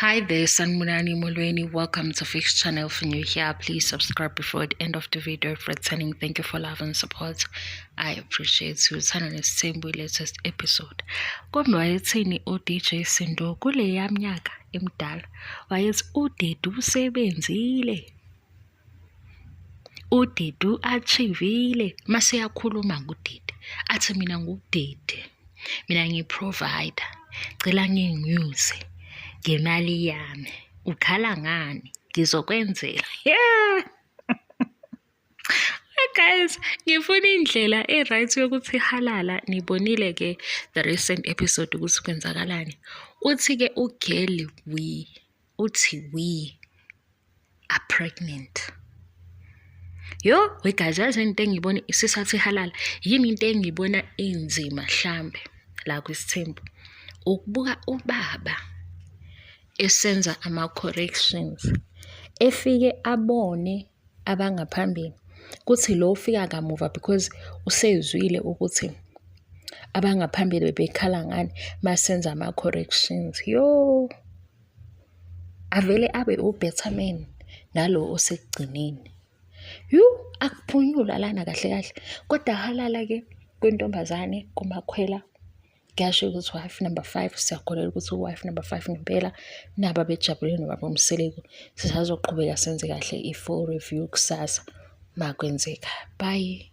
Hi there, Sanibonani Molweni. Welcome to Fix Channel. If you're new here, please subscribe before the end of the video. If returning, thank you for love and support. I appreciate you. Thanda nesithembu latest episode. Kodwa wayethini uDJ Sindo kuleya minyaka emidala? Wayethi uDidi usebenzile. UDidi u-achieve-ile. Mase eyakhuluma nguDidi athi mina nguDidi. Mina ngiyi-provider. Cela ngingi-use ngemali yami. Ukhala ngani? Ngizokwenzela. Yeah. Guys, ngifuna indlela e-right yokuthi halala. Nibonile-ke the recent episode ukuthi kwenzakalani. Uthi-ke u-girl we, uthi we are pregnant. Yo, we guys, yazi into engiyibona sisathi halala. Yini into engiyibona inzima hlambe la kwisithembu? Ukubuka ubaba esenza ama-corrections, efike abone abangaphambili kuthi lo ufika kamuva because usezwile ukuthi abangaphambili bebekhala ngani masenza ama-corrections. Yo, avele abe u-better man nalo osekugcineni. Yu, akuphunyulwa lana kahle kahle. Kodwa halala-ke kwintombazane kumakhwela, kuyasho ukuthi wife number 5, siyakholelwa ukuthi u-wife number 5 ngempela. Naba bejabulile nobaba uMseleku. Sisazoqhubeka senze kahle i-full review kusasa makwenzeka. Bye.